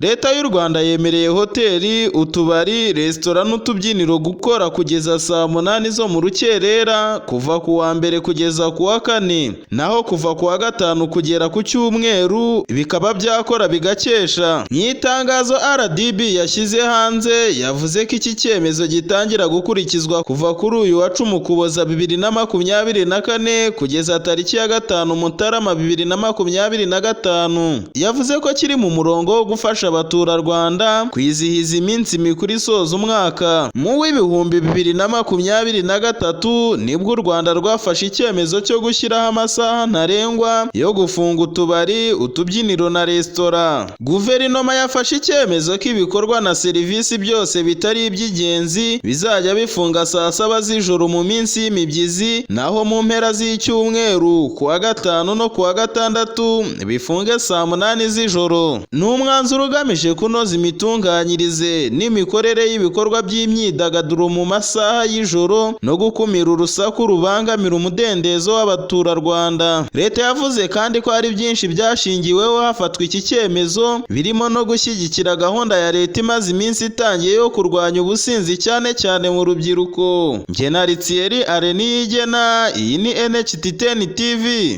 Leta y'u Rwanda yemereye hoteli, utubari, resitora n'utubyiniro gukora kugeza saa 8 zo mu rukerera kuva ku wa mbere kugeza ku wa kane, naho kuva ku wa gatanu kugera ku cyumweru bikaba byakora bigakesha. Mu itangazo RDB yashyize hanze yavuze ko iki cyemezo gitangira gukurikizwa kuva kuri uyu wa 10 Ukuboza 2024 kugeza tariki ya 5 Mutarama 2025. Yavuze ko kiri mu murongo wo gufasha abaturarwanda kwizihiza iminsi mikuru isoza umwaka. Mu w'2023 nibwo u Rwanda rwafashe icyemezo cyo gushyiraho amasaha ntarengwa yo gufunga utubari, utubyiniro na resitora. Guverinoma yafashe icyemezo ko ibikorwa na serivisi byose bitari iby'ingenzi bizajya bifunga saa 7 z'ijoro mu minsi y'imibyizi, naho mu mpera z'icyumweru ku wa gatanu no ku wa gatandatu bifunge saa 8 z'ijoro. Ni umwanzuro ugamije kunoza imitunganyirize n'imikorere y'ibikorwa by'imyidagaduro mu masaha y'ijoro no gukumira urusaku rubangamira umudendezo w'abaturarwanda. Leta yavuze kandi ko hari byinshi byashingiweho hafatwa iki cyemezo, birimo no gushyigikira gahunda ya leta imaze iminsi itangiye yo kurwanya ubusinzi cyane cyane mu rubyiruko. Ngenaritieri Areniyigena, iyi ni NHT10 TV.